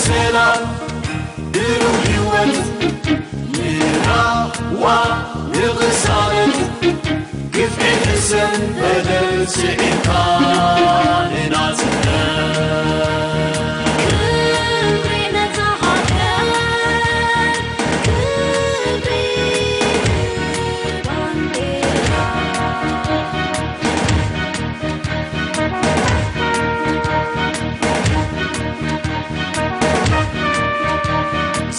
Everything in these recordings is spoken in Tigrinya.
ሰላም ድሩህ ህይወት ንራዋ ንቕሳነት ግፍዒ ሕሰን በደል ስዒርካ ንናጽነት። ክብሪ ነታ ሃገር፣ ክብሪ ባንዴራ።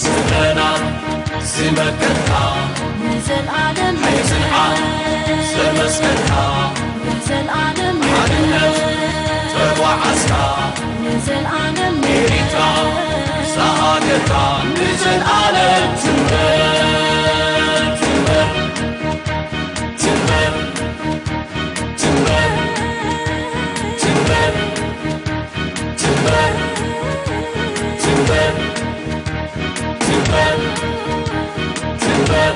ስምረና ዝመከትካ ንዘልኣለም ኣይጽንዓን ዘመስከርካ ንዘልኣለም ሓድነት ተጓዓዝካ ንዘልኣለም ኤሪትራ ዝሃገርካ ንዘልኣለም ትንበር፣ ትንበር፣ ትንበር፣ ትንበር፣ ትንበር። ትንበር፣ ትንበር፣ ትንበር፣ ትንበር።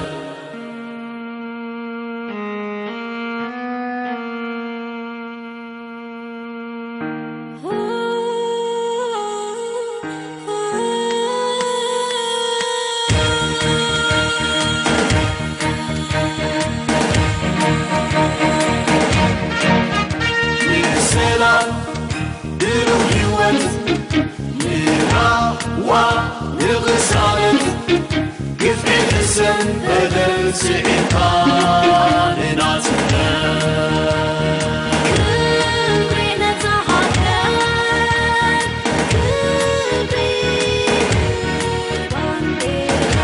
ሰላም ድሩህ ህይወት ንራዋ ንቕሳነት ግፍዒ ሕሰን በደል ስዒርካ ንናጽነት። ክብሪ ነታ ሃገር፣ ክብሪ ባንዴራ።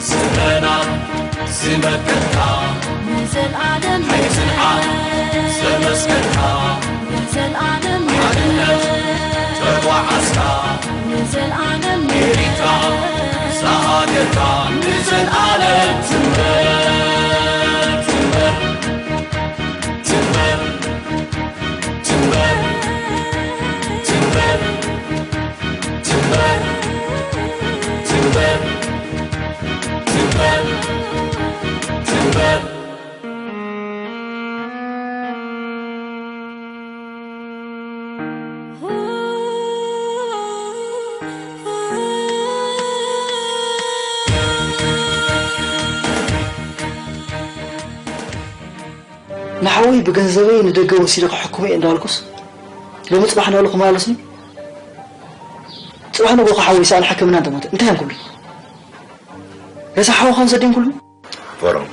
ስምረና ዝመከትካ ንዘልኣለም ኣይጽንዓን ዘመስከርካ ንዘልኣለም ሓድነት ተጓዓዝካ ንዘልኣለም ኤሪትራ ዝሃገርካ ንዘልኣለም ትንበር፣ ትንበር፣ ትንበር። ትንበር፣ ትንበር፣ ትንበር፣ ትንበር፣ ትንበር፣ ትንበር። ንሓወይ ብገንዘበይ ንደገ ወሲደ ከሐክሞ እየ እንዳበልኩስ፣ ሎሚ ጽባሕ እንዳበሉ ክመላለሱኒ? ጽባሕ ንግሆ ሓወይ ሰኣን ሕክምና እንተሞተ እንታይ እዮም ክብሉ? ሬሳ ሓወኻ ክንሰድ ድዮም ክብሉኒ? ፎሮም፣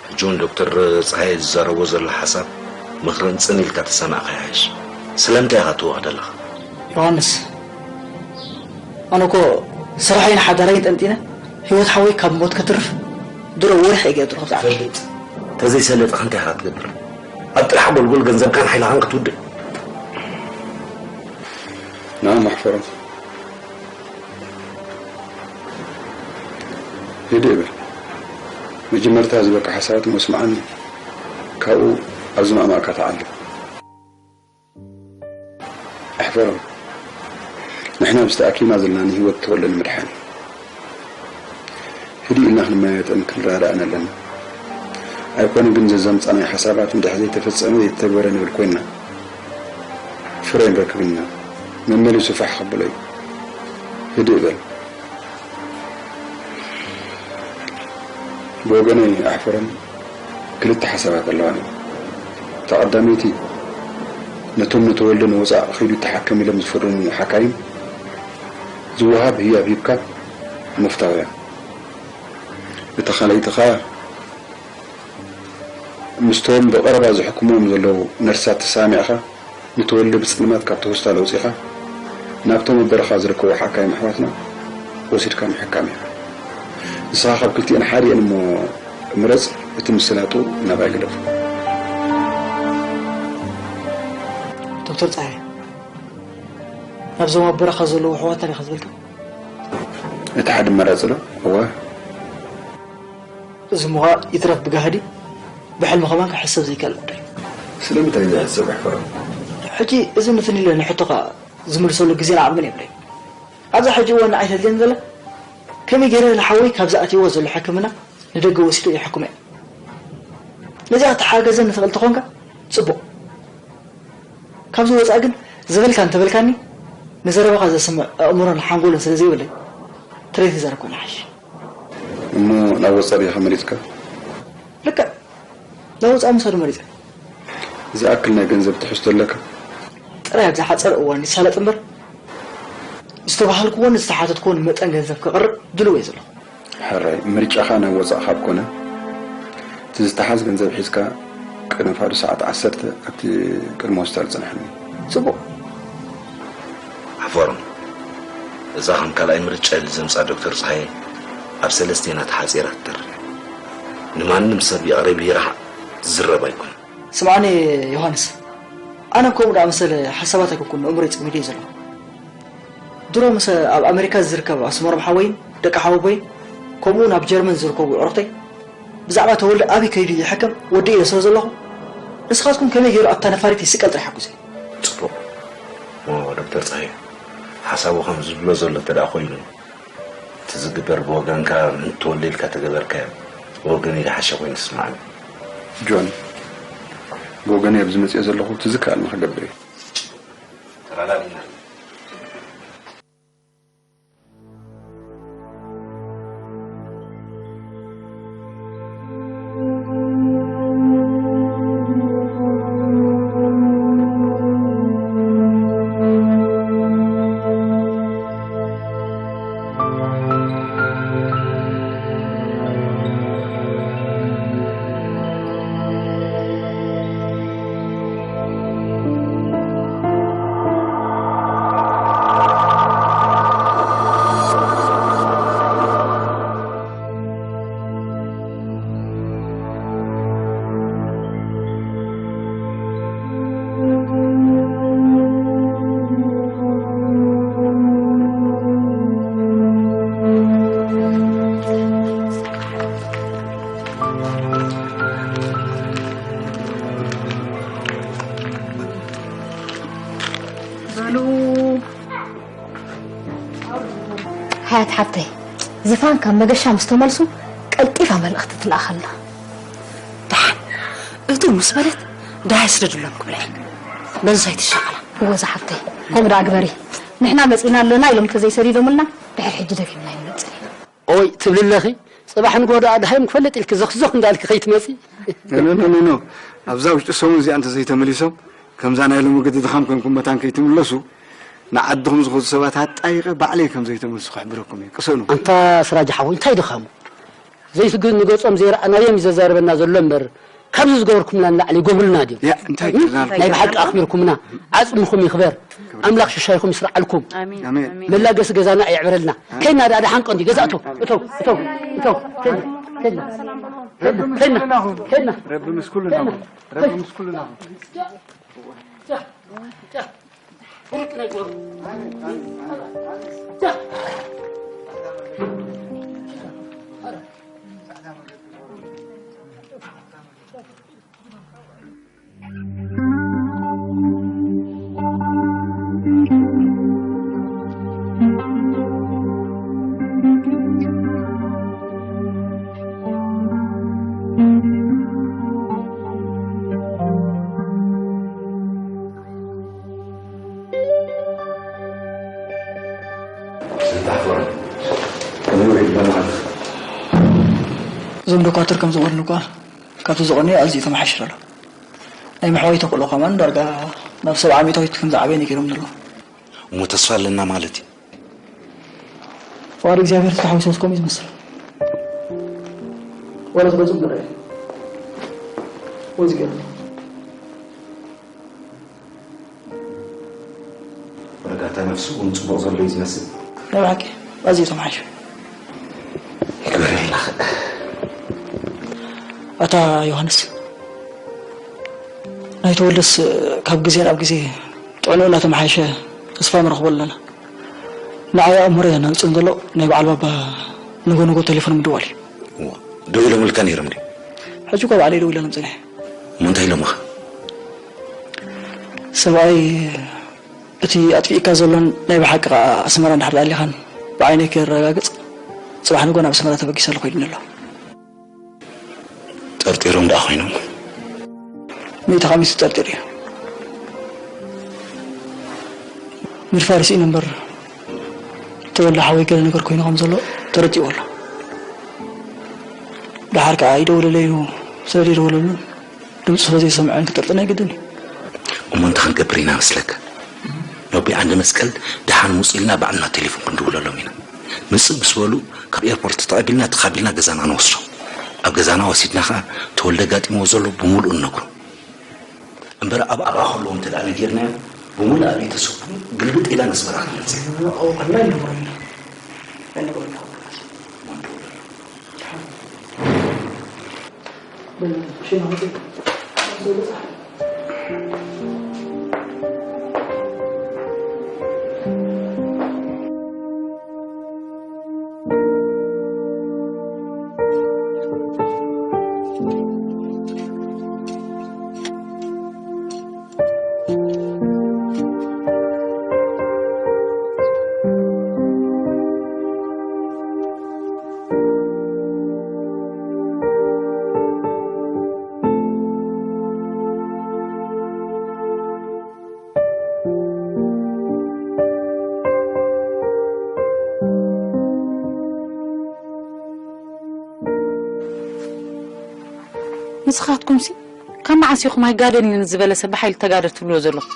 ሕጂ እውን ዶክተር ጸሃየ ዝዛረቦ ዘሎ ሓሳብ ምኽርን ጽን ኢልካ ተሰማዕካ ይሓይሽ። ስለምንታይ ኢኻ ትዋኽ ዘለኻ? ዮሃንስ፣ ኣነ እኮ ስራሐይን ሓዳረይን ጠንጢነ ህይወት ሓወይ ካብ ሞት ከትርፍ ድሮ ወሪሕ እየ ገይሩ ካብዚ ዓዲ። ፈልጥ፣ ተዘይሰለጥኻ እንታይ ኢኻ ትገብር? ኣብ ጥራሕ ጎልጎል ገንዘብካን ሓይልኻን ክትውድእ። ንዓ ማሕፈሮም፣ ህድእ በል። መጀመርታ ዝበካ ሓሳባት መስማዓኒ፣ ካብኡ ኣብዚ ማእማእካ ተዓልብ። ኣሕፈሮም፣ ንሕና ምስ ተኣኪብና ዘለና ንህይወት ተወልደ ንምድሓን ህድእ ኢልና ክንመያየጥን ክንረዳዳእን ኣለና። ኣይኮነ ግን ዘዘምጻናዮ ሓሳባት እንድሕር ዘይተፈጸመ ዘይተተግበረ ንብል ኮይንና ፍረ ኣይንረክብን ኢና። መመሊሱ ፋሕ ከብሎ እዩ። ህድእ በል። ብወገነይ ኣሕፈሮም ክልተ ሓሳባት ኣለዋኒ። እታ ቀዳመይቲ፣ ነቶም ንተወልደ ንወጻእ ከይዱ ይተሓከም ኢሎም ዝፈረሙ ሓካይም ዝወሃብ ህያብ ሂብካ ምፍታው እያ። እታ ካልኣይቲ ከኣ፣ ምስቶም ብቐረባ ዝሕክምዎም ዘለዉ ነርሳት ተሰማሚዕኻ፣ ንተወልደ ብጸልማት ካብቲ ሆስፒታል ኣውጺእኻ፣ ናብቶም ኣብ በረኻ ዝርከቡ ሓካይም ኣሕዋትና ወሲድካ ምሕካም ኢኻ። ንስኻ ካብ ክልቲኤን ሓዲኤን እሞ ምረጽ፣ እቲ ምስላጡ ናባይ ግደፎ። ዶክተር ጸሃየ፣ ናብዞም ኣብ በረኻ ዘለዉ ኣሕዋትና ዲኻ ዝበልካ? እቲ ሓደ ኣማራጺ ዶ? እወ። እዚ ምዃ ይትረፍ ብጋህዲ፣ ብሕልሚ ከማን ክሕሰብ ዘይከኣል ጉዳይ። ስለምንታይ እዚ ሕሰብ ኣሕፈሮም? ሕጂ እዚ ምትን ኢለ ንሕቶኻ ዝምልሰሉ ግዜን ዓቕምን የብለይን። ኣብዛ ሕጂ እዋን ንዓይ ተድልየኒ ዘላ፣ ከመይ ገይረ ንሓወይ ካብዚ ኣትይዎ ዘሎ ሕክምና ንደገ ወሲደ ይሕክሞ እየ። ነዚኣ ክትሓገዘኒ ትኽእል ተኾንካ፣ ጽቡቕ። ካብዚ ወጻኢ ግን ዝበልካ እንተበልካኒ፣ ንዘረባኻ ዘስምዕ ኣእምሮን ሓንጎልን ስለ ዘይብለይ፣ ትሬት ይዛረብ ኮይኑ ይሓይሽ። እሞ ናብ ወጻኢ ዲኻ መሪጽካ? ልክዕ፣ ናብ ወጻኢ ምሳዱ መሪጸ። ዝኣክል ናይ ገንዘብ ትሕዝቶ ኣለካ? ጥራይ ኣብ ዝሓጸረ እዋን ይሳለጥ እምበር፣ ዝተባሃልክዎን ዝተሓተትክዎን መጠን ገንዘብ ከቕርብ ድሉው እየ ዘለኹ። ሕራይ፣ ምርጫኻ ናብ ወጻኢ ካብ ኮነ፣ እቲ ዝተሓዝ ገንዘብ ሒዝካ ቅድሚ ንፋዱ ሰዓት ዓሰርተ ኣብቲ ቅድሚ ሆስፒታል ጽናሕኒ። ጽቡቕ። ሓፎሮም፣ እዛ ከም ካልኣይ ምርጫ ኢሉ ዘምጻ ዶክተር ጸሃየ ኣብ ሰለስቴና ተሓጺራ ትተርፍ እያ። ንማንም ሰብ ይቕረ ይርሓቕ ዝዝረብ ኣይኮነን። ስምዓኒ ዮሃንስ፣ ኣነ ከምኡ ደኣ መሰለ ሓሳባት ኣይኮንኩን ንእምሮይ ጸሚደዮ ዘለኹ። ድሮ ምስ ኣብ ኣመሪካ ዝርከብ ኣስመሮም ሓወይን ደቂ ሓወቦይን፣ ከምኡ እውን ኣብ ጀርመን ዝርከቡ ኣዕሩኽተይ ብዛዕባ ተወልደ ኣበይ ከይዱ ይሕከም ወዲእዮ ስለ ዘለኹ፣ ንስኻትኩም ከመይ ገይሩ ኣብታ ነፋሪት ይስቀል ጥራሕ ሓጉዘይ። ጽቡቕ። እሞ ዶክተር ጸሃየ፣ ሓሳቡ ከም ዝብሎ ዘሎ እንተ ደኣ ኮይኑ፣ እቲ ዝግበር ብወገንካ ምእንቲ ተወልደ ኢልካ ተገበርካዮ፣ ብወገነይ ዝሓሸ ኮይኑ ይስምዓኒ። ጆን፣ ብወገነይ ኣብዚ መጺኤ ዘለኹ እቲ ዝከኣል ንኽገብር እየ። ተረዳዲእና። በሉ። ሓያት ሓብተይ፣ ዝፋን ካብ መገሻ ምስ ተመልሱ ቀልጢፋ መልእኽቲ ትልኣኸልና። ደሓን እቱ ምስ በለት ደሃይ ስደዱሎም ክብላ እየ። በዚ ኣይትሻቐላ። እወ ዝሓብተይ፣ ከምኡ ደኣ ግበሪ። ንሕና መጺእና ኣለና ኢሎም እንተዘይሰዲዶምልና ድሕሪ ሕጂ ደጊምና ኣይንመጽእን ኢና። ኦይ ትብሊ ኣለኺ? ጽባሕ ንግሆ ደኣ ደሃዮም ክፈልጥ ኢልኪ ዘኽዘኽ እንዳልኪ ከይትመጺ። ኖ፣ ኖ፣ ኖ፣ ኖ። ኣብዛ ውሽጢ ሰሙን እዚኣ እንተዘይተመሊሶም፣ ከምዛ ናይ ሎሚ ግዲ ድኻም ኮንኩም መታን ከይትምለሱ፣ ንዓድኹም ዝኸዱ ሰባት ኣጣይቐ ባዕለይ ከም ዘይተመልሱ ክሕብረኩም እየ። ቅሰኑ። ኣንታ ስራጅ ሓወይ፣ እንታይ ድኻሙ? ዘይትግ-፣ ንገጾም ዘይረኣናዮም እዩ ዘዛርበና ዘሎ እምበር፣ ካብዚ ዝገበርኩምና ንላዕሊ ይገብሩልና ድዮም? ያ፣ እንታይ እም? ክልና ናይ ብሓቂ ኣኽቢርኩምና፣ ዓጽምኹም ይኽበር። ኣምላኽ ሽሻይኹም ይስርዓልኩም። ኣሜን። ኣሜን። ኣሜን። መላገሲ ገዛና የዕብረልና። ከይና ደኣ ደሓን ቀንዲ ገዛ እቶ፣ እቶ፣ እቶ፣ እቶ፣ ከይና፣ ከይና፣ ከይና፣ ከይና፣ ከይና፣ ከይና፣ ረቢ ምስ ኩልና ይኹን። ከይና። ረቢ ምስ ኩልና ይኹን። እዞም ዶኳትር ከም ዝበሉኒ እኳ፣ ካብቲ ዝቐነየ ኣዝዩ ተመሓይሹ ኣሎ። ናይ መሕወዪ ተኽእሎ ከማን ዳርጋ ናብ ሰብዓ ሚእታዊት ከም ዝዓበየ ነጊሮም ዘለዉ። እሞ ተስፋ ኣለና ማለት እዩ። ፍቓድ እግዚኣብሔር ተሓዊስዎስ ከምኡ እዩ ዝመስል። ዋላ ዝገጹ ንርኢ። ዝገርም። ረጋታ ነፍሱ እውን ጽቡቕ ዘሎ እዩ ዝመስል። ናይ ብሓቂ ኣዝዩ ተመሓይሹ። ክብሪ ኣምላኽ። ኣታ ዮሃንስ፣ ናይ ተወልደስ ካብ ግዜ ናብ ግዜ ጥዕንኡ እናተመሓየሸ ተስፋ ንረኽቦ ኣለና። ንዓይ ኣእምሮ እየ ናዊፅን ዘሎ። ናይ በዓል ባባ ንጎ ንጎ ቴሌፎን ምድዋል እዩ። እዋ፣ ደዊሎምልካ ነይሮም ድዩ? ሕጂ እኮ ባዕለይ ደዊለሎም ፅኒሐ። እሞ እንታይ ኢሎምኻ? ሰብኣይ እቲ ኣጥፊእካ ዘሎን ናይ ብሓቂ ከዓ ኣስመራ እንድሕር ኣሊኻን ብዓይነይ ከረጋግፅ ፅባሕ ንጎ ናብ ኣስመራ ተበጊሰ ኣለኹ ኢሉኒ ኣሎ። ጠርጢሮም ደኣ ኮይኖም? ሚእቲ ካብ ሚእቲ ጠርጢሩ እዩ። ንድፋር ስኢኑ እምበር ተወልደ ሓወይ ገለ ነገር ኮይኑ ከም ዘሎ ተረዲእዎ ኣሎ። ደሓር ከዓ ይደውለለይ እዩ። ስለ ዘይደወለሉ ድምፂ ስለ ዘይሰምዐን ክጥርጥር ናይ ግድን እዩ። እሞ እንታይ ክንገብር ኢና መስለካ? ነቢ ዓንዲ መስቀል ደሓን ምፁ ኢልና ባዕልና ቴሌፎን ክንድውለሎም ኢና። ምፅእ ምስ በሉ ካብ ኤርፖርት ተቐቢልና ተኻቢልና ገዛና ንወስዶ። ኣብ ገዛና ወሲድና ኸዓ ተወልደ ጋጢምዎ ዘሎ ብምሉእ ንነግሮ። እምበር ኣብ ኣብኣ ከለዉ እንተ ደኣ ነጊርናዮ ብምሉእ ቤተሰቡ ግልብጥ ኢላ ነስመራ ክንመፅእ። ንስኻትኩምሲ ካብ መዓስ ኢኹም ኣይጋደልን ዝበለ ሰብ ብሓይሊ ተጋደል ትብልዎ ዘለኹም?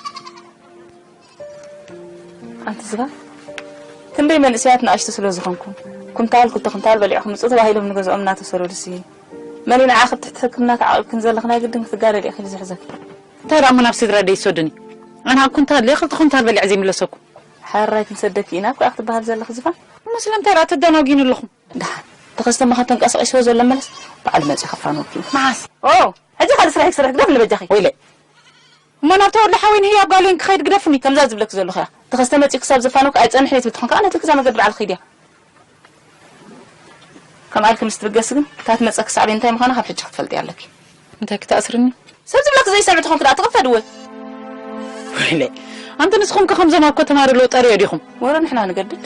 ኣንቲ ዝባ፣ ክንደይ መንእሰያት ንኣሽቱ ስለ ዝኾንኩም፣ ኩንታል ክልተ ኩንታል በሊዕኩም ምጹ ተባሂሎም ንገዝኦም እናተሰደዱሲ፣ መን እዩ ንዓኺ ኣብ ትሕቲ ሕክምና ተዓቒብክን ዘለኺ ናይ ግድን ክትጋደል ኢኺ ኢሉ ዝሕዘኪ? እንታይ ደኣ እሞ ናብ ስድራ ደይሰዱኒ? ኣነ ኣብ ኩንታል ድየ ክልተ ኩንታል በሊዐ ዘይምለሰኩም? ሓራይ ክንሰደኪ ኢና እኮ ክትበሃል ዘለኺ ዝፋን። እሞ ስለምንታይ ደኣ ተደናጒኑ ኣለኹም? ደሓን ተኸስተ እሞ ካብ ተንቀሳቒስዎ ዘሎ መለስ ባዕሉ መጺኡ ከፋንወኪ እዩ። መዓስ? ኦ፣ ሕጂ ካልእ ስራሕ ክሰርሕ ግደፍኒ በጃኺ። ወይለይ። እሞ ናብ ተወልደ ሓወይ ንህያብ ጋሉን ክኸይድ ግደፍኒ። ከምዛ ዝብለኪ ዘለኹ እያ። ተኸስተ መጺኡ ክሳብ ዘፋንወኪ ኣይጸንሕን እየ ትብል ትኾን ከኣ ነቲ ገዛ መገዲ ባዕልኺ ኪዲ። ከምኣ ኢልኪ ምስ ትብገሲ ግን እታ ትመጸኪ ሳዕቤን እንታይ ምዃና ካብ ሕጂ ክትፈልጢ ኣለኪ። እንታይ ክትኣስርኒ? ሰብ ዝብለኪ ዘይሰምዕ ትኾንኪ ደኣ ትቕፈዲ ወይ? ወይለይ። ኣንቲ ንስኹም ከ ከምዞም ኣብ ከተማ ዘለዉ ጠርዮ ዲኹም? ወረ ንሕና ንገድድ።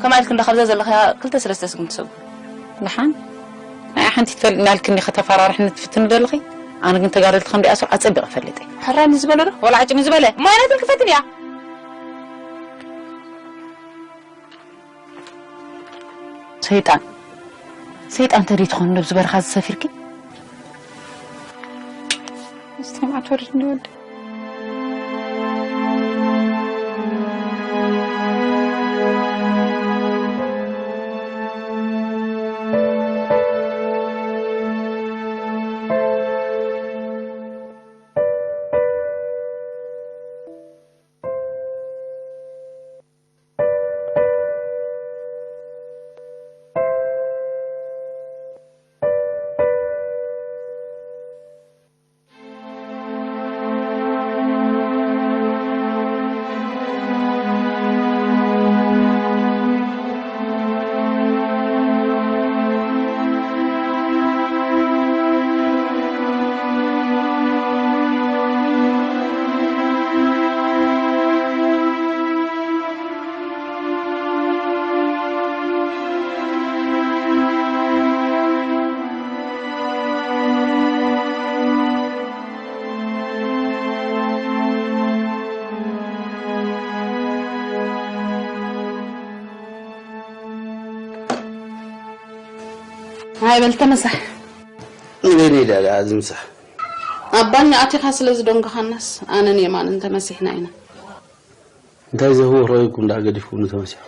ከምኣ ኢልኪ እንዳ ካብዛ ዘለኽያ ክልተ ሰለስተ ስጉምቲ ሰጉ። ደሓን። ንዓይ ሓንቲ ትፈልጥና ኢልክኒ ከተፈራርሕኒ ትፍትኒ ዘለኺ? ኣነ ግን ተጋደልቲ ከም ደይኣስሩ ኣጸቢቐ እፈልጥ እየ። ሕራይ ንዝበለ ዶ? ወላ ዓጭ ንዝበለ? እሞ ኣይ ናትን ክፈትን እያ። ሰይጣን፣ ሰይጣን ተደይ ትኾን ነብዚ በረኻ ዝሰፊርኪ? እስቲ መዓት ወርድ እንዲ ወዲ። ሃይ በል ተመሳሕ። ንበይነይ ድኣ ደኣ ዝምሳሕ? ኣብ ባኛ ኣቲኻ ስለ ዝደንጎኻናስ ኣነን የማንን ተመሲሕና ኢና። እንታይ ዘህቡ ረኺብኩም ደኣ ገዲፍኩም ንተመሲሑ?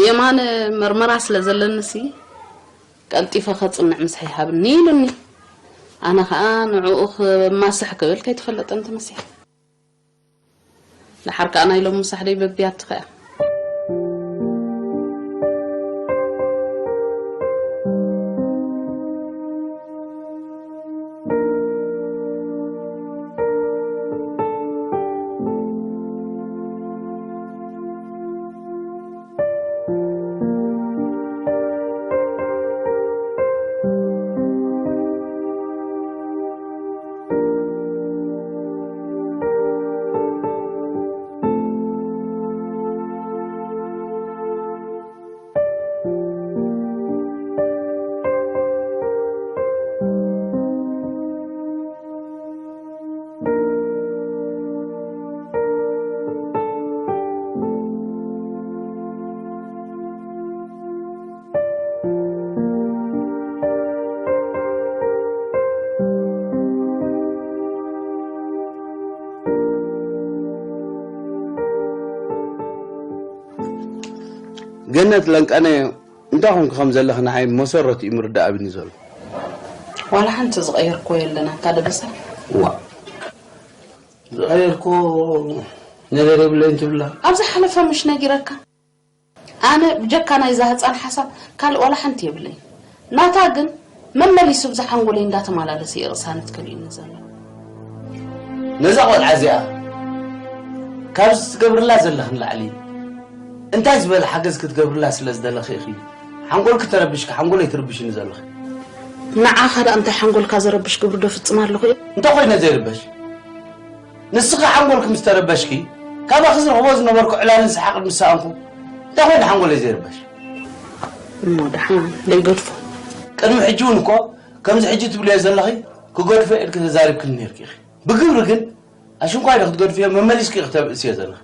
የማን መርመራ ስለ ዘለንሲ ቀልጢፈ ከጽንዕ ምሳሕ ይሃብኒ ኢሉኒ። ኣነ ኸኣ ንዕኡ ክማስሕ ክብል ከይተፈለጠን ተመሲሐ። ደሓር ከኣ ናይ ሎሚ ምሳሕ ደይ በቢያትኻ እያ። ገነት ለንቀነ እንታይ ኾንኪ ከም ዘለኺ ንዓይ መሰረቱ እዩ ምርዳእ ኣብኒ ዘሎ። ዋላ ሓንቲ ዝቐየርክዎ የለን ኣታ ደበሳ። ዋ፣ ዝቐየርክዎ ነገር የብለይን ትብላ። ኣብ ዝሓለፈ ምሽ ነጊረካ። ኣነ ብጀካ ናይዛ ህፃን ሓሳብ ካልእ ዋላ ሓንቲ የብለይን። ናታ ግን መመሊሱ ብዛ ሓንጎለይ እንዳተመላለሰ እዩ ቅሳነት ከሊኡኒ ዘሎ። ነዛ ቆልዓ እዚኣ ካብዚ ትገብርላ ዘለኽን ላዕሊ እንታይ ዝበለ ሓገዝ ክትገብርላ ስለ ዝደለኺ ኢኺ ሓንጎልኪ ተረቢሽኪ ሓንጎለይ ትርብሽኒ ዘለኺ። ንዓኻ ደኣ እንታይ ሓንጎልካ ዘረብሽ ግብሪ ዶ ፍጽም ኣለኹ እየ? እንታይ ኮይነ ዘይርበሽ? ንስኺ ሓንጎልኪ ምስ ተረበሽኪ፣ ካባኺ ዝረኽቦ ዝነበርኩ ዕላልን ሰሓቕን ምስ ሰኣንኩ፣ እንታይ ኮይነ ሓንጎለይ ዘይርበሽ? እሞ ደሓን ደይገድፎ። ቅድሚ ሕጂ እውን እኮ ከምዚ ሕጂ ትብልዮ ዘለኺ ክገድፎ ኢልኪ ተዛሪብክኒ ነይርኪ ኢኺ። ብግብሪ ግን ኣሽንኳይ ዶ ክትገድፍዮ መመሊስኪ ኢኺ ተብእስዮ ዘለኺ።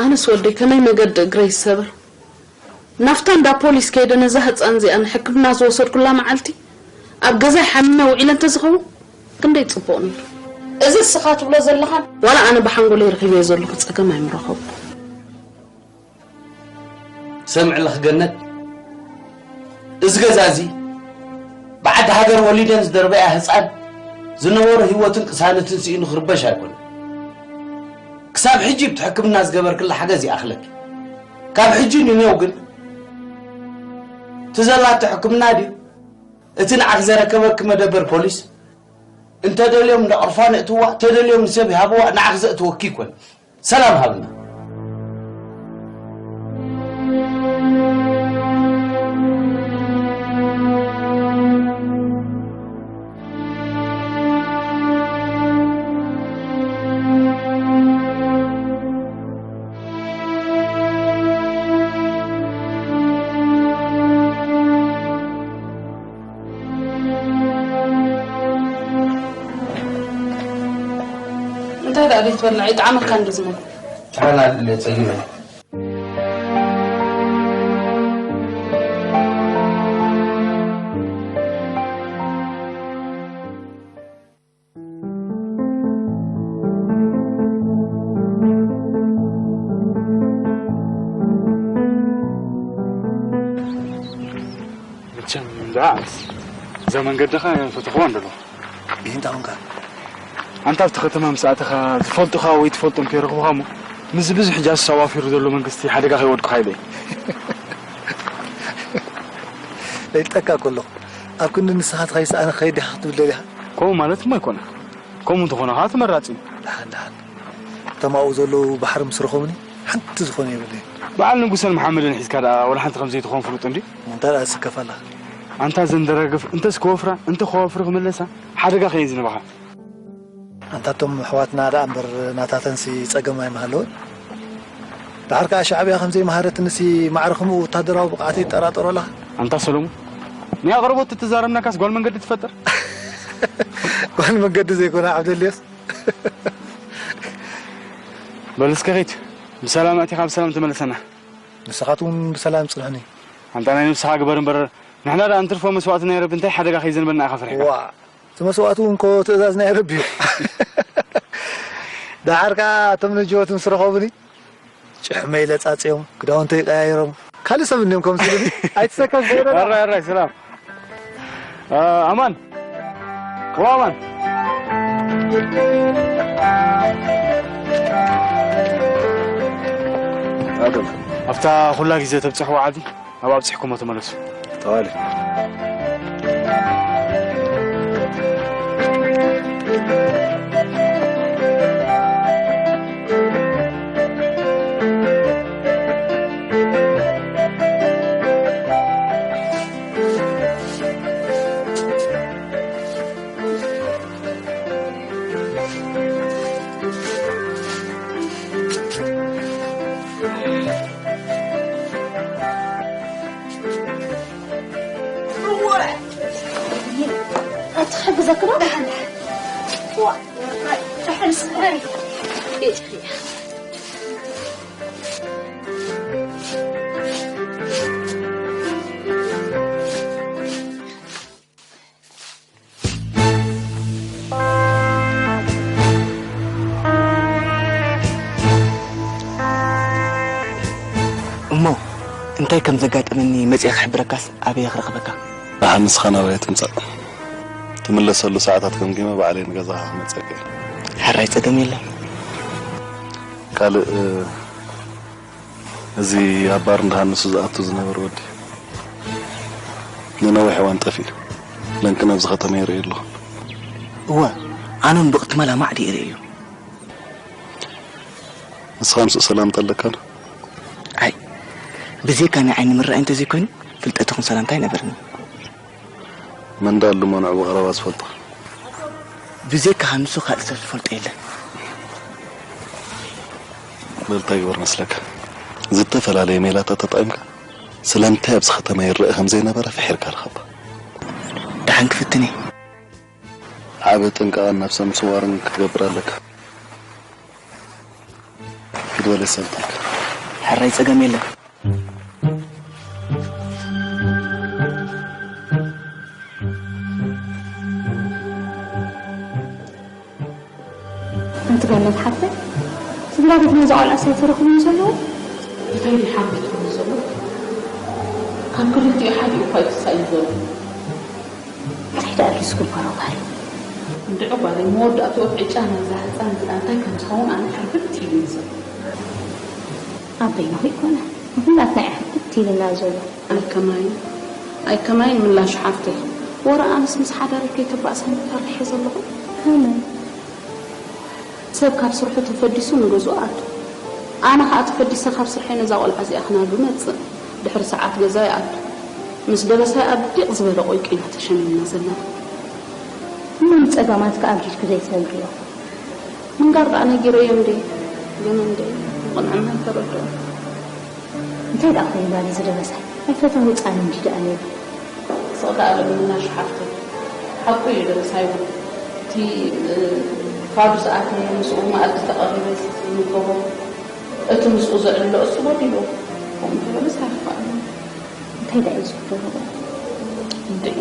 ኣነስ ወደይ ከመይ መገዲ እግረይ ይሰበር? ናብታ እንዳ ፖሊስ ከይደ ነዛ ህፃን እዚኣ ንሕክምና ዝወሰድኩላ መዓልቲ ኣብ ገዛይ ሓሚመ ውዒለ እንተዝኸውን ክንደይ ፅቡቕ ነይሩ። እዚ እስኻ ትብሎ ዘለኻን ዋላ ኣነ ብሓንጎለይ ረኺበዮ ዘለኹ ፀገም ኣይምረኸብኩ። ሰምዒ ኣለኺ ገነት፣ እዚ ገዛ እዚ ብዓዲ ሃገር ወሊደን ዝደርበያ ህፃን ዝነበሮ ህይወትን ቅሳነትን ስኢኑ ክርበሽ ኣይኮነን። ክሳብ ሕጂ ብቲ ሕክምና ዝገበርክላ ሓገዝ ይኣኽለኪ። ካብ ሕጂ ንኔው ግን እቲ ዘላቶ ሕክምና ድዩ እቲ ንዓኺ ዘረከበኪ መደበር ፖሊስ እንተደልዮም ንቐርፋ ንእትዋ፣ ተደልዮም ንሰብ ይሃብዋ፣ ንዓኺ ዘእትወኪ ይኮን። ሰላም ሃብና። እንታይ ደኣ ዘይትበልዕ? ይጥዓመካ እንዶ ዝመን? ጣዕና ኣለ ጸጊበ። መቸም ደኣ ኣነስ እዛ መንገድኻ ፈተኽዋ እንደሎ። ብሂንታ ኾንካ? ኣንታ ኣብቲ ከተማ ምስ ኣተኻ ዝፈልጡኻ ወይ ትፈልጦም ከይረኽቡኻ እሞ፣ ምስዚ ብዙሕ ጃሱስ ኣዋፊሩ ዘሎ መንግስቲ ሓደጋ ከይወድቁኻ ኢለ እየ። ለይጠካ ከለኹ፣ ኣብ ክንዲ ንስኻ ትኸይስ ኣነ ክኸይድ ዲኻ ክትብል ደሊኻ? ከምኡ ማለት እሞ ኣይኮነን። ከምኡ እንተኾነ ኸዓ ተመራጺ እዩ። ደሓን፣ ደሓን። እቶም ኣብኡ ዘለዉ ባሕሪ ምስ ረኸቡኒ፣ ሓንቲ ዝኾነ የብለይን። በዓል ንጉሰን መሓመድን ሒዝካ ደኣ ወላ ሓንቲ ከም ዘይትኾን ፍሉጥ እንድዩ። እንታይ ደኣ ትስከፍ ኣለኻ? ኣንታ ዘን ደራግፍ እንተስ ክወፍራ፣ እንተ ከዋፍሩ ክምለሳ፣ ሓደጋ ከየዝንባኻ። ኣንታ እቶም ኣሕዋትና ደኣ እምበር ናታተንሲ ጸገም ኣይምሃለወን። ደሓር ከኣ ሻዕብያ ከም ዘይመሃረትንሲ ማዕረ ከምኡ ወታደራዊ ብቕዓተይ ትጠራጠሮ ኣለኻ? ኣንታ ሰሎሙን፣ ናይ ኣቕርቦት እተዛረብናካስ ጓል መንገዲ ትፈጥር? ጓል መንገዲ ዘይኮነ ዓብደልዮስ። በል እስከ ኺድ፣ ብሰላም ኣቲኻ ብሰላም ተመለሰና። ንስኻትኩም ብሰላም ጽንሑኒ። ኣንታ ናይ ነብስኻ ግበር እምበር፣ ንሕና ደኣ እንትርፎ መስዋእቲ ናይ ረቢ እንታይ ሓደጋ ከይዘንበና ኢኻ ፈሪሕካ? ዋእ፣ እቲ መስዋእቲ እውን እኮ ትእዛዝ ናይ ረቢ እዩ። ደሓር ከኣ እቶም ነጀዎት ምስ ረኸቡኒ፣ ጭሕመይ ኢለ ጻጽዮም፣ ክዳውንተይ ቀያይሮም፣ ካልእ ሰብ እንድዮም ከምዚ ኢሉኒ፣ ኣይትሰከፍ ዘይረዳ። ኣራይ፣ ኣራይ፣ ሰላም። ኣማን፣ ዋ ኣማን። ኣብታ ኩላ ግዜ ተብጽሕዎ ዓዲ፣ ናብ ኣብጽሕኩሞ ተመለሱ። ተዋለ። ኣትሕግዘክዶ? ደሓን፣ ደሓን። ዋ፣ ደሓን ስራሕ። እሞ እንታይ ከም ዘጋጠመኒ መጺኤ ክሕብረካስ ኣበይ ክረኽበካ? ደሓን ንስኻ ናባይ ትምጻእ። ትምለሰሉ ሰዓታት ገምጊመ ባዕለይ ንገዛኻ ክመጸካ እየ። ሕራይ ጸገም የለን። ካልእ፣ እዚ ኣብ ባር እንዳሃንሱ ዝኣቱ ዝነበረ ወዲ ንነዊሕ እዋን ጠፊኡ። ለንቅነ ኣብዚ ከተማ ይርኢ ኣለኹ። እወ፣ ኣነ እውን ብቕትመላ ማዕዲ ይርኢ እዩ። ንስኻ ምስኡ ሰላምታ ኣለካ ዶ? ኣይ፣ ብዘይካ ናይ ዓይኒ ምርኣይ እንተዘይኮይኑ፣ ፍልጠት ይኹን ሰላምታ ኣይነበርንን። መን ደኣ ኣሎ እሞ ንዕኡ ብቐረባ ዝፈልጦ? ብዘይካ ሃንሱ ካልእ ሰብ ዝፈልጦ የለን። በል እንታይ ግበር መስለካ? ዝተፈላለየ ሜላታት ተጠቒምካ ስለምንታይ ኣብዚ ከተማ ይረአ ከም ዘይነበረ ፍሒርካ ርኸባ። ደሓን ክፍትን እየ። ዓቢ ጥንቃቐን ነብሰ ምስዋርን ክትገብር ኣለካ። ኪድ በል የሰልጥንካ። ሕራይ ጸገም የለን። ኣንቲ ገነት ሓፍተይ፣ ስድራ ቤት ነዛ ቆልዓ ሳይተረኽቡ እዩ ዘለዉ? እንታይ ድዩ ሓሚትኩም ዘሎ? ካብ ክልቲኡ ሓዲኡ እኳ እዩ ተሳኢኑ ዘሎ። እንታይ ደኣ ኣሎ ዝግበሮ ጓል? እንድዒ ጓለይ፣ መወዳእትኡ ዕጫ ናይዛ ህጻን እዚኣ እንታይ ከም ዝኸውን ኣነ ሕርብት ኢሉኒ ዘሎ። ኣብ በይንኹ ኣይኮነ፣ ንኹላትና እዩ ሕርብት ኢሉና ዘሎ። ኣይ ከማይ፣ ኣይ ከማይ ምላሽ ሓፍተይ። ወረ ኣነስ ምስ ሓዳረይ ከይተባእሰኒ ፈሪሐ ዘለኹ። ከመይ? ሰብ ካብ ስርሑ ተፈዲሱ ንገዝኡ ኣቱ። ኣነ ኸኣ ተፈዲሰ ካብ ስርሐይ ነዛ ቆልዓ እዚኣ ክናዱ መጽእ። ድሕሪ ሰዓት ገዛ ይኣቱ። ምስ ደበሳይ ኣብ ዲቕ ዝበለ ቆይቂ ኢና ተሸሚምና ዘለና። እሞ ንጸገማትካ ኣግዲድኪ ዘይትነግርዮ? ምንጋር ደኣ ነጊረዮ እንዴ? ግን እንዴ፣ ብቕንዕና ኣይተረድኦን። እንታይ ደኣ ኮይኑ ጓል እዚ ደበሳይ? ኣይፈታዊ ህጻን እንዲ ደኣ ነይሩ። ስቕ ደኣ በሊ ምናሹ ሓፍተይ። ሓቁ እዩ ደበሳይ እውን። እቲ፣ እ፣ ፋዱ ዝኣተየ ምስኡ መኣዲ ተቐሪበ ዝምገቦ፣ እቲ ምስኡ ዝዕልሎ እሱ ጎዲልዎ። ከምኡ እንተበለስ ኣይኽፋእን። እንታይ ደኣ እዩ ዝግበሮ? እንድዒ።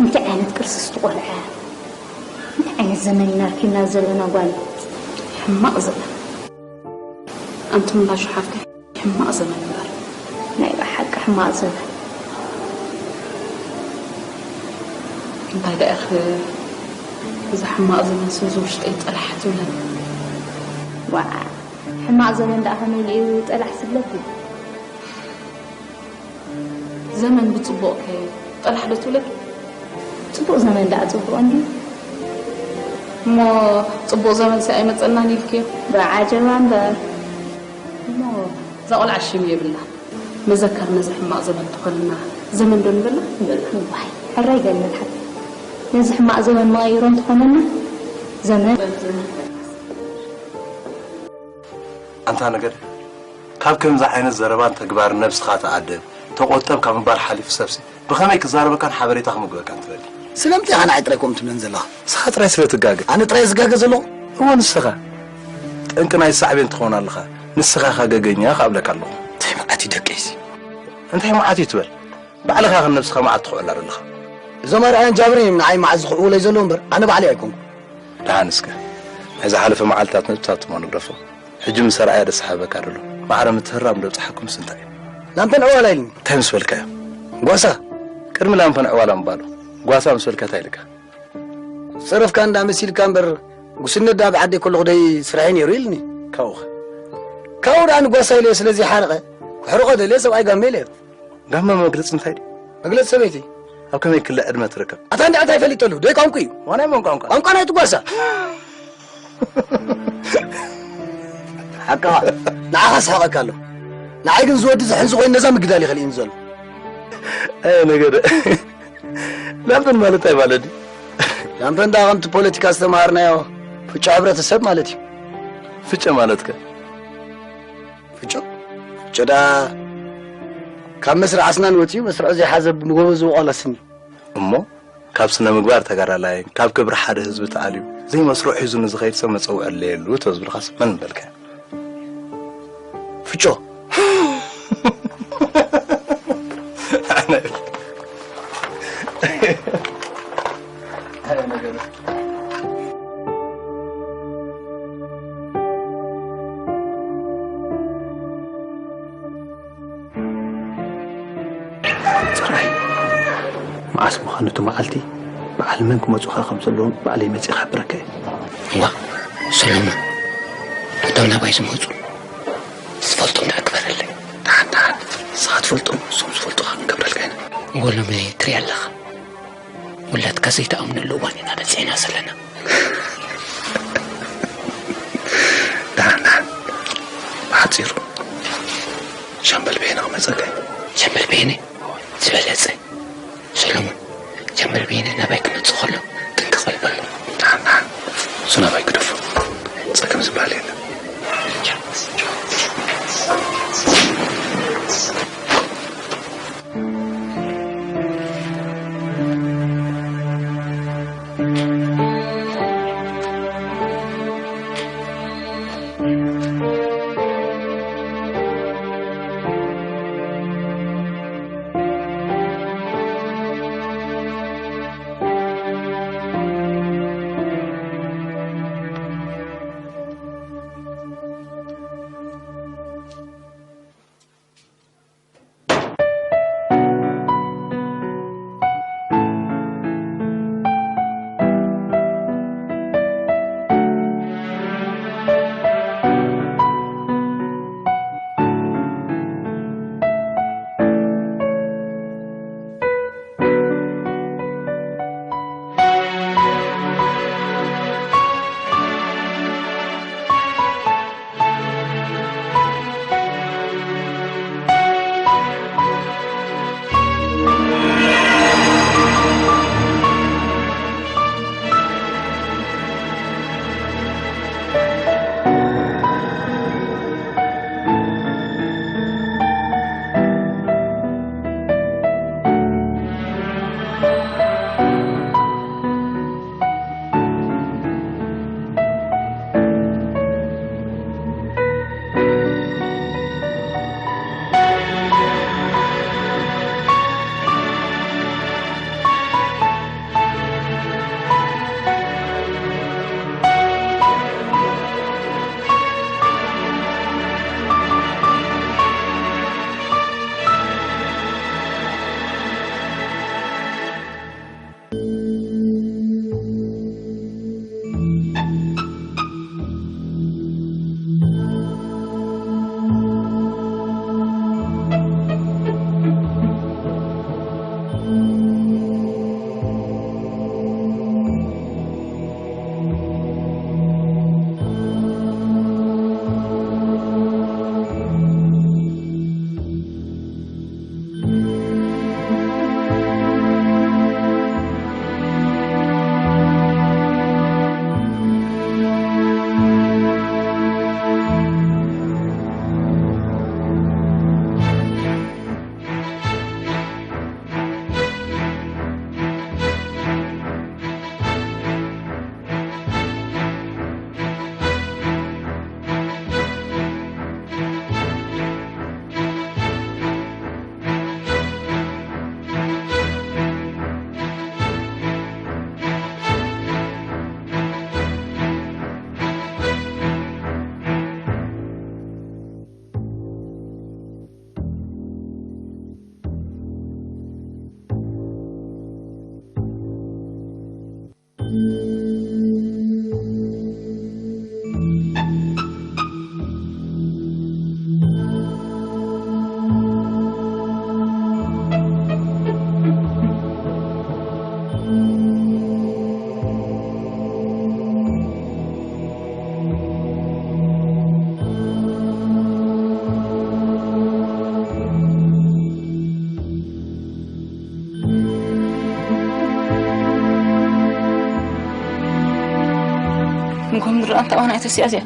እንታይ ዓይነት ቅርስስቲ ቆልዓ እያ? እንታይ ዓይነት ዘመን ኢና ረኪብና ዘለና ጓል? ሕማቕ ዘመን። ኣንቲ ምላሹ ሓፍተይ፣ ሕማቕ ዘመን እምበር። ናይ ብሓቂ ሕማቕ ዘመን። እንታይ ደኣ ኢኺ እዛ ሕማቕ ዘመን ስም ዝውሽጠይ ጠላሕ ትብለኒ? ዋዓ፣ ሕማቕ ዘመን ደኣ ከመይ ኢሉ እዩ ጠላሕ ዝብለኪ? ዘመን ብጽቡቕ ከ ጠላሕ ዶ ትብለኪ? ጽቡቕ ዘመን ደኣ ጽቡቕ እንድዩ። እሞ ጽቡቕ ዘመንሲ ኣይመጸናን ኢልክዮ? ብዓጀባ እምበር። እሞ እዛ ቆልዓ ሽም የብላ። መዘከር ነዚ ሕማቕ ዘመን ትኾንና ዘመን ዶ ንበላ? ንበላ። እዋይ፣ ሕራይ ገነት ሓፍተይ። ነዚ ሕማቕ ዘመን መቐይሮ እንተኾነና ዘመን ኣንታ ነገደ፣ ካብ ከምዚ ዓይነት ዘረባን ተግባርን ነብስኻ ተኣደብ፣ ተቖጠብ ካብ ምባል ሓሊፉ ሰብሲ ብኸመይ ክዛረበካን ሓበሬታ ክምግበካን ትደሊ? ስለምንታይ ኢኻ ንዓይ ጥራይ ከምኡ ትብለኒ ዘለኻ? ንስኻ ጥራይ ስለ ትጋገ። ኣነ ጥራይ ዝጋገ ዘለኹ? እወ ንስኻ። ጠንቂ ናይ ሳዕቤን ትኸውን ኣለኻ። ንስኻ ኢኻ ገገኛ ክኣብለካ ኣለኹ። እንታይ መዓት እዩ ደቀይሲ? እንታይ መዓት እዩ ትበል? ባዕልኻ ኢኻ ንነብስኻ መዓት ትኹዕላ ዘለኻ። እዞም ኣርኣያን ጃብርን እዮም ንዓይ መዓት ዝኹዕውለይ ዘለዉ እምበር ኣነ ባዕለይ ኣይኮንኩ። ደሓን እስከ ናይ ዝሓለፈ መዓልትታት ንጥብጣብ ትሞ ንግደፎ። ሕጂ ምስ ኣርኣያ ደስ ሓበካ ደሎ። ማዕረ ምትህራም ደብጽሓኩምስ እንታይ እዩ? ላምፐን ዕዋላ ኢልኒ። እንታይ ምስ በልካዮ? ጓሳ። ቅድሚ ላምፐን ዕዋላ ምባሉ፣ ጓሳ ምስ በልካ እንታይ ኢልካ? ዝጸረፍካ እንዳ መሲልካ እምበር፣ ጉስነት ደኣ ኣብ ዓደይ ከለኹ ደይ ስራሐይ ነይሩ ኢልኒ። ካብኡኸ? ካብኡ ደኣ ንጓሳ ኢለዮ ስለ ዘይሓረቐ፣ ክሕርቆ ደልየ ሰብኣይ ጋመ ኢለዮ። ጋመ መግለጺ እንታይ ድዩ? መግለጺ ሰበይቲ። ኣብ ከመይ ክሊ ዕድመ ትርከብ? ኣታ እንድዒ እንታይ ፈሊጠሉ? ደይ ቋንቋ እዩ። ዋናይ መን ቋንቋ? ቋንቋ ናይቲ ጓሳ። ሓቅኻ። ንዓኻ ስሕቐካ ኣሎ። ንዓይ ግን ዝወዲ ዝሕንዚ ኮይኑ ነዛ ምግዳል ይኽእል እዩ ዘሎ። ኣየ ነገደ። ላምፐን ማለት እንታይ ማለት ድዩ? ላምፐን ደኣ ከምቲ ፖለቲካ ዝተምሃርናዮ ፍጮ ሕብረተሰብ ማለት እዩ። ፍጨ ማለት ከ? ፍጮ? ፍጮ ደኣ ካብ መስርዕ ኣስናን ወፂኡ መስርዑ ዘይሓዘ ብጎበዝ ዝወቐሎ ስኒ። እሞ ካብ ስነ ምግባር ተጋዳላይ፣ ካብ ክብሪ ሓደ ህዝቢ ተኣልዩ ዘይመስርዑ ሒዙ ንዝኸይድ ሰብ መፀውዒ ኣለየሉ ተዝብልኻስ መን ምበልካዮ? ፍጮ። ጽራይ፣ መዓስ ምዃኑ እቲ መዓልቲ፣ በዓል መን ክመጹኻ ከም ዘለዎም ባዕለይ መጺእ ክሕብረካ እየ። እዋ፣ ሰሎሞን፣ እቶም ናባይ ዝመጹ ዝፈልጡ እንድሕር ግበረለይ። ደሓን፣ ደሓን፣ ንስኻ ትፈልጦም፣ እሶም ዝፈልጡኻ ክንገብረልካ ኢና። እወ፣ ሎሚ ትሪኢ ኣለኻ። ውላድካ ዘይትኣምነሉ እዋን ኢና በጺሕና ዘለና። ደሓን ደሓን። ብሓጺሩ ሻምበል በየነ ክመጸካ እዩ። ሻምበል በየነ ዝበለጸ። ሰሎሞን፣ ሻምበል በየነ ናባይ ክመጽእ ከሎ ጥንቅቕ በል በሎ። ደሓን ደሓን። እሱ ናባይ ግደፎ። ጸገም ዝበሃል የለን። እንኳን ምድር ኣንታ ዋና ኣይተስያ እዚኣ።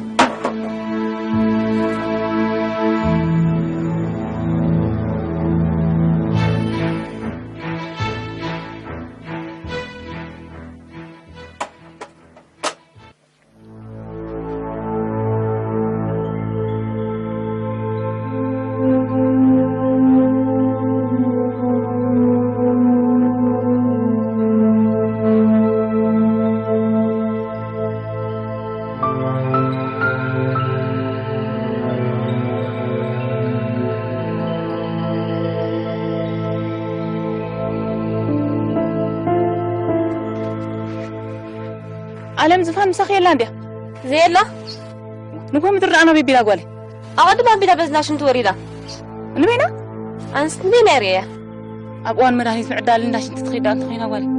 ኣለም ዝፋን ምሳኺ የላ እንድያ? ዘየላ? ንጎ ምድሪ ኣና ቢቢላ ጓለይ። ኣቐድም ኣቢላ በዝና ሽንቲ ወሪዳ። ንበይና? ኣንስ ንበይና እየ ርእያ። ኣብ እዋን መድሃኒት ምዕዳል እንዳ ሽንቲ ትኸይዳ እንተኾይና ጓለይ።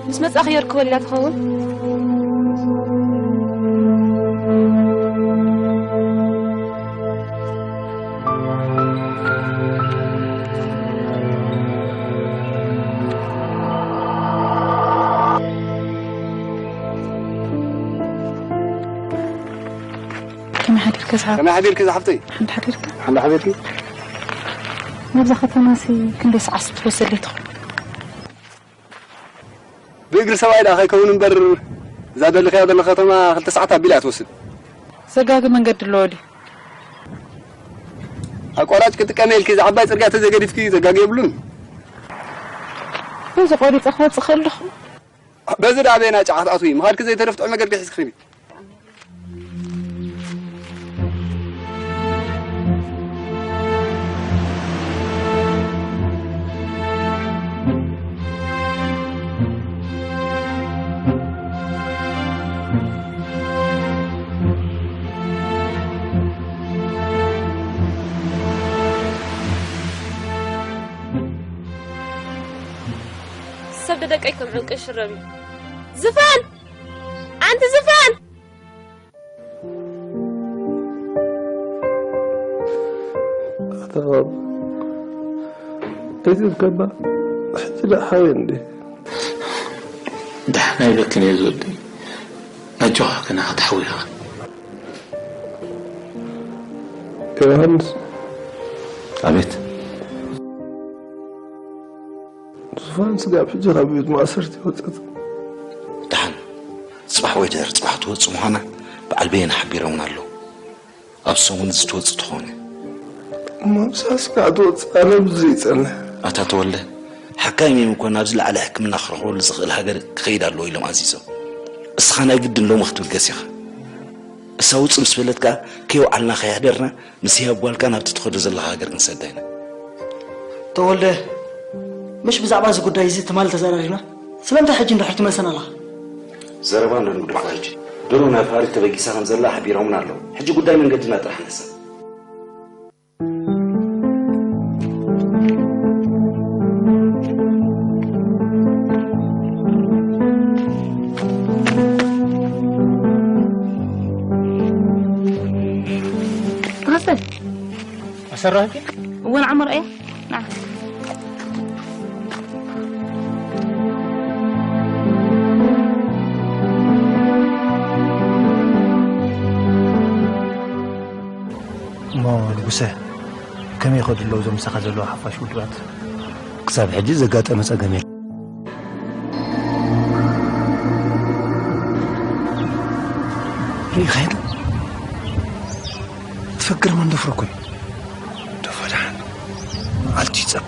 ምስ መጻእኺ የርክበል ኢላ ትኸውን? ከመይ ሓዲርካ ዝሓፍ? ከመይ ሓዲርኪ ዝሓፍተይ? ሓንቲ ሓዲርካ? ሓንቲ ሓዲርኪ? ናብዛ ከተማሲ ክንደይ ሰዓት ክትወስድ ትኽእል? ብእግሪ ሰብኣይ ደኣ ከይከውን እምበር፣ እዛ ደለኻያ ዘሎ ከተማ ክልተ ሰዓት ኣቢላ እያ ትወስድ። ዘጋጊ መንገዲ ኣለዎ ድዩ? ኣቋራጭ ክጥቀም ኢልኪ እዛ ዓባይ ጽርግያ ተዘገዲፍኪ ዘጋጊ የብሉን። በዚ ቆሪጸ ክወጽእ ክእል ዲኹ? በዚ ደኣ በየናይ ጫኻ ክትኣትዊ? ምኻድኪ ዘይተደፍጥዑ መገዲ ሒዝኪ ኺዲ። ሰብ ደደቀይ ከም ዕንቂ ሽረብ እዩ። ዝፋን! ኣንቲ ዝፋን! ኣታ ባባ፣ እዚ ከባ ሕጂ ደኣ ሓወይ እንዴ? ደሓን ኣይብለክን እየ ዝወደይ። ኣጆኻ ከና ክትሓዊ ኢኻ። ዮሃንስ። ኣቤት። ዝፋን ስጋብ ሕጂ ካብ ቤት ማእሰርቲ ይወጸት። ደሓን። ጽባሕ ወይ ድሕሪ ጽባሕ ትወጽእ ምዃና በዓል በየነ ሓቢሮምና ኣለዉ። ኣብ ሰሙን እዚ ትወጽእ ትኾነ። እሞ ምሳስ ከዓ ትወጽእ፣ ኣነ ብዙ ይጸንሕ። ኣታ ተወልደ፣ ሓካይም እዮም እኮ ናብዚ ላዕሊ ሕክምና ክረኽበሉ ዝኽእል ሃገር ክኸይድ ኣለዎ ኢሎም ኣዚዞም። እስኻ ናይ ግድን ሎሚ ክትብል ገሲኻ። እሳ ውጽእ ምስ በለት ከዓ ከይወዓልና ከይሕደርና ምስ ህያብ ጓልካ ናብቲ ትኸዶ ዘለኻ ሃገር ክንሰዳ ኢና። ተወልደ፣ ምሽ ብዛዕባ እዚ ጉዳይ እዚ ትማሊ ተዘራሪብና? ስለምንታይ ሕጂ እንድሕር ትመልሰና ኣለኻ? ዘረባ እንዶ ንግደፎ ሕጂ። ድሮ ናብ ፋሪስ ተበጊሳ ከም ዘላ ሓቢሮምና ኣለዉ። ሕጂ ጉዳይ መንገድና ጥራሕ ንሕሰብ። ተኸስተ። ኣሰራህኪ? እወ፣ ንዓ መርኣያ። ንዓ። እሞ ንጉሰ፣ ከመይ ይኸዱ ኣለዉ እዞም ምሳኻ ዘለዉ ሓፋሽ ውድባት? ክሳብ ሕጂ ዘጋጠመ ጸገም የለን። ርኢኻዮ ዶ? ትፈግር መንደፍሮ እኮ እዩ። ደፎ ደሓን። መዓልቲ ይጸበ።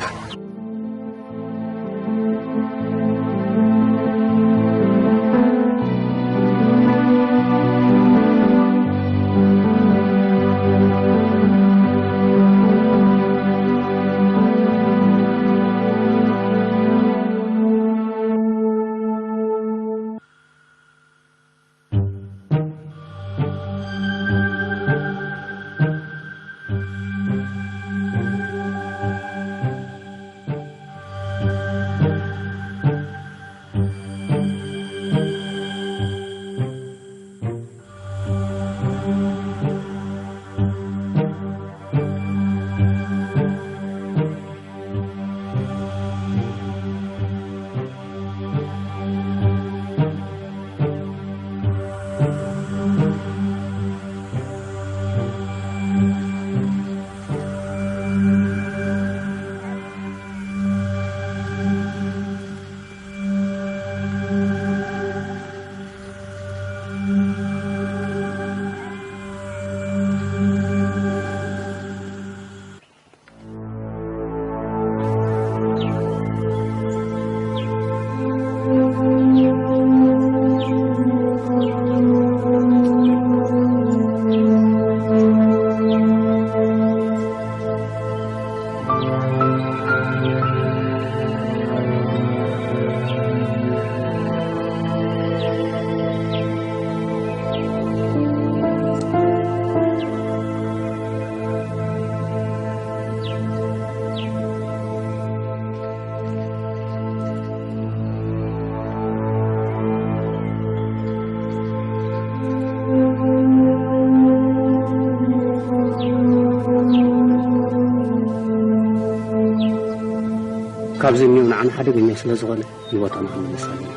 ኣብዚ እኒኦ ንዓና ሓደገኛ ስለ ዝኾነ ንቦታና ክንምለስ ኣለና።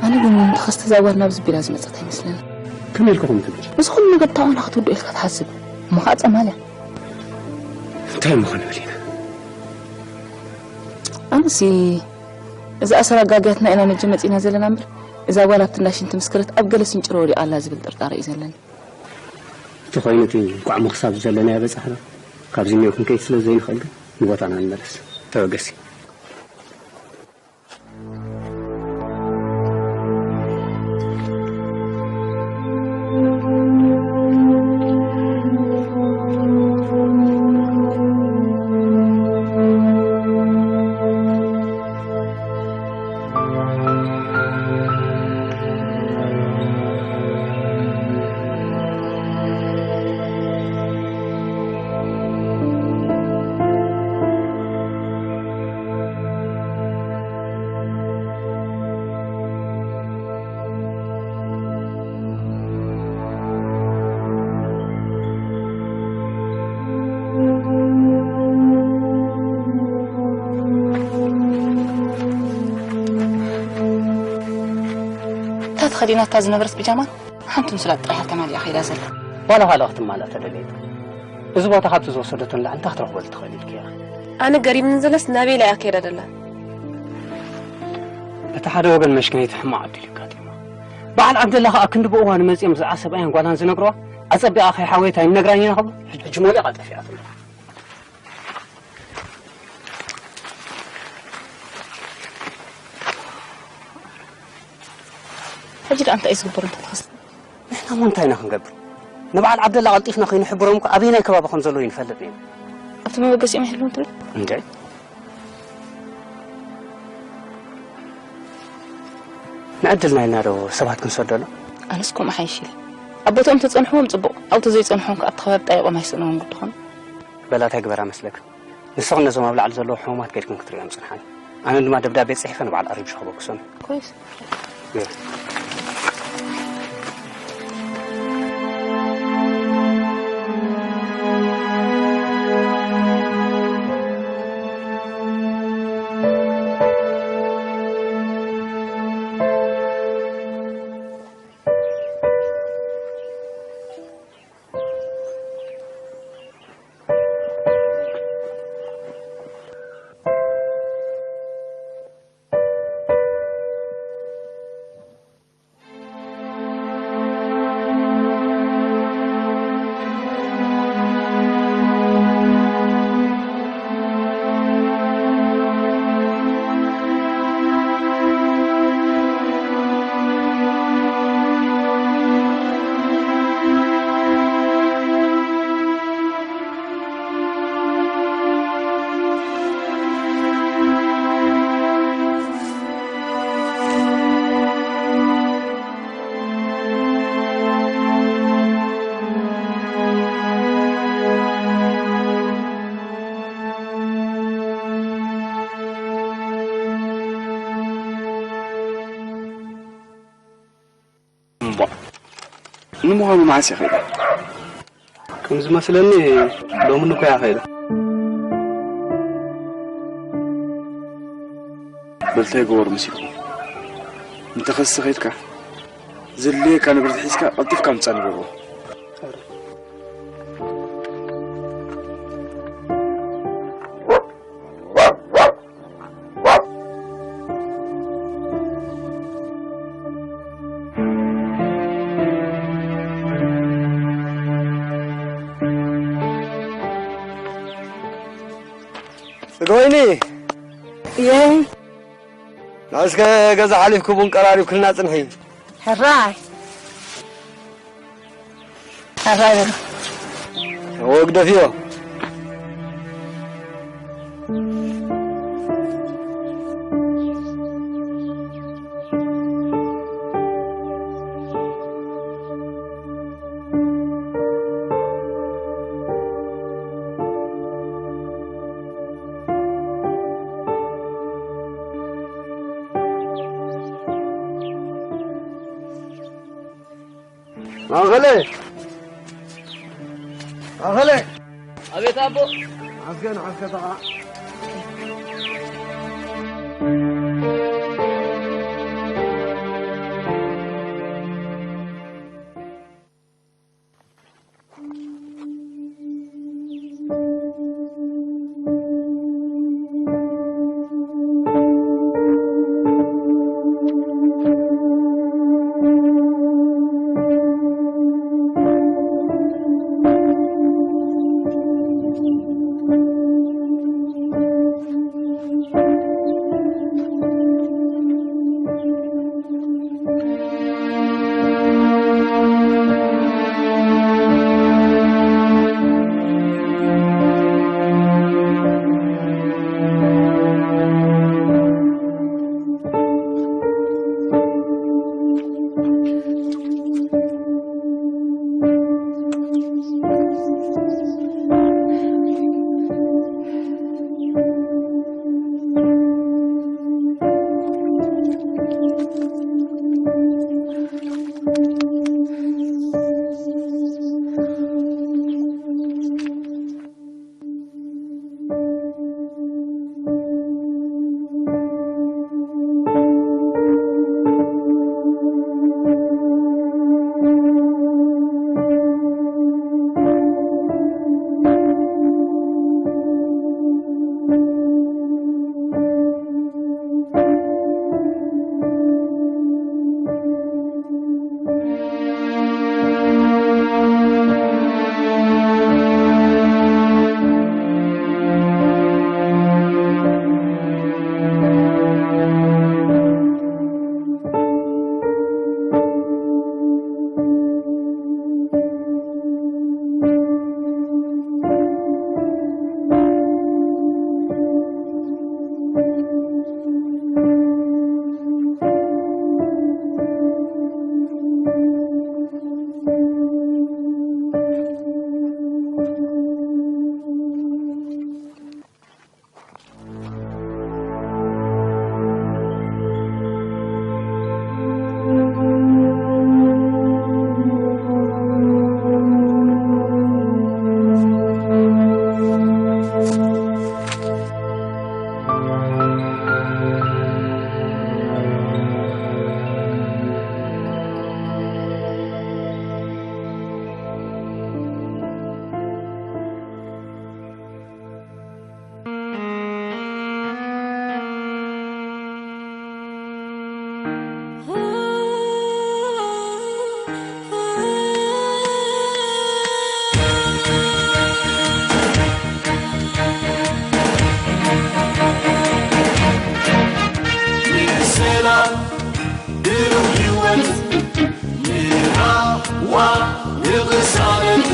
ኣነ ግን ተኸስተ ዛዋር ናብዚ ቢራ ዝመጸት ኣይመስለኒ። ከመይ ኢልካ ከምኡ ትብል? እዚ ኩሉ ነገር ብታውና ክትውድኦ ኢልካ ትሓስብ እሞ ከዓ ጸማልያ። እንታይ እሞ ክንብል ኢና? ኣነሲ እዛ ኣሰር ኣጋግያትና ኢና ነጀ መጺና ዘለና እምበር እዛ ጓል ኣብቲ እንዳ ሽንቲ ምስ ከደት ኣብ ገለ ስንጭሮ ወዲቓ ኣላ ዝብል ጥርጣረ እዩ ዘለኒ። እቲ ኮይኑ እቲ እንቋዕ ምኽሳብ ዘለናዮ በጻሕና። ካብዚ እኒኦ ክንከይድ ስለ ዘይንኽእል ግን ንቦታና ንመለስ። ተበገሲ። እታ ተኸዲናታ ዝነበረት ብጃማ ሓንቲ ምስላ ጥራሕ ተማሊኣ ከይዳ ዘላ። ዋላ ካልእ ክትማልእ ተደለየት። እዚ ቦታ ካብቲ ዝወሰደቶ ንላዕሊ እንታይ ክትረኽበሉ ትኽእል ኢልኪ ኢኻ? ኣነ ገሪምኒ ዘለስ ናበይ ኢላ እያ ከይዳ ደላ? በቲ ሓደ ወገን መሽክነይቲ ሕማቕ ዕድል እዩ ኣጋጢማ። በዓል ዓብደላ ኸኣ ክንዲ ብእዋኑ መጺኦም ብዛዕባ ሰብኣያን ጓላን ዝነግርዋ፣ ኣጸቢቓ ከይሓወየት ኣይንነግራን ኢና ክብሉ፣ ሕጂ ሞሊቓ ጠፊኣትና። ሕጂ ደኣ እንታይ እዩ ዝግበር እንተ ተኸስተ? ንሕና እሞ እንታይ ኢና ክንገብር? ንበዓል ዓብደላ ቀልጢፍና ከይንሕብሮም እኮ ኣበየናይ ከባቢ ከም ዘለዉ ይንፈልጥ ኢና። ኣብቲ መበገሲኦም ይሕልዎም ትብል? እንድዒ። ንዕድልና ኢልና ዶ ሰባት ክንሰደሎም? ኣነስ ከምኡ ሓይሽ ኢለ። ኣብ ቦትኦም ተጸንሕዎም ጽቡቕ፣ ኣብቲ ዘይጸንሕዎም ከኣ ኣብቲ ከባቢ ጣይቖም ኣይስእንዎም ግዲ ኾኑ። በላ እንታይ ግበራ መስለክ? ንስኽን ነዞም ኣብ ላዕሊ ዘለዉ ሕሙማት ከድክን ክትርእዮም ጽንሓኒ። ኣነ ድማ ደብዳቤ ጽሒፈ ንበዓል ኣሪብሽ ክበግሶም። ኮይስ። ግበራ። እምቧእ። ንምዃኑ መዓስ ኢኺ? ከም ዝመስለኒ ሎሚ ንኮ እያ ከይዳ። በልታይ ገበሩ መሲልኩም። እንተ ኸሲ ኸይድካ፣ ዘድልየካ ንብረት ሒዝካ ቀልጢፍካ ምጻእ ንገርዎ። ጽገወይኒ። እየ። ናእስከ ገዛ ሓሊፍኪ ቡን ቀራሪብክልና ጽንሒ። ሕራይ። ሕራይ በሉ። እወ ግደፍዮ። ማእኸለ! ማእኸለ! ኣቤት ኣቦ። ዓስከ ንዓስከ ተቓ። ንቕሳነት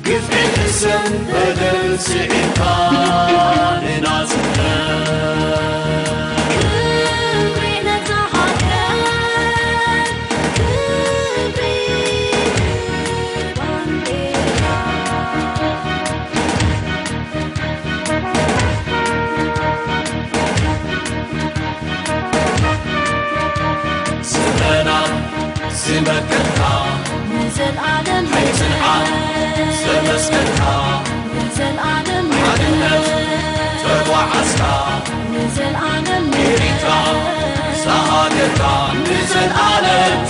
ግፍዒ ሕሰም በደል ስዒርካ ንናጽነት። ክብሪ ነታ ሃገር፣ ክብሪ ባንዴራ። ስመና ዝመከርካ ንዘልኣለም ኣይትንዓቕ ዘመስከርካ ንዘልኣለም ሓድነት ተጓዓዝካ ንዘልኣለም ኤሪትራ ዝሃገርካ ንዘልኣለም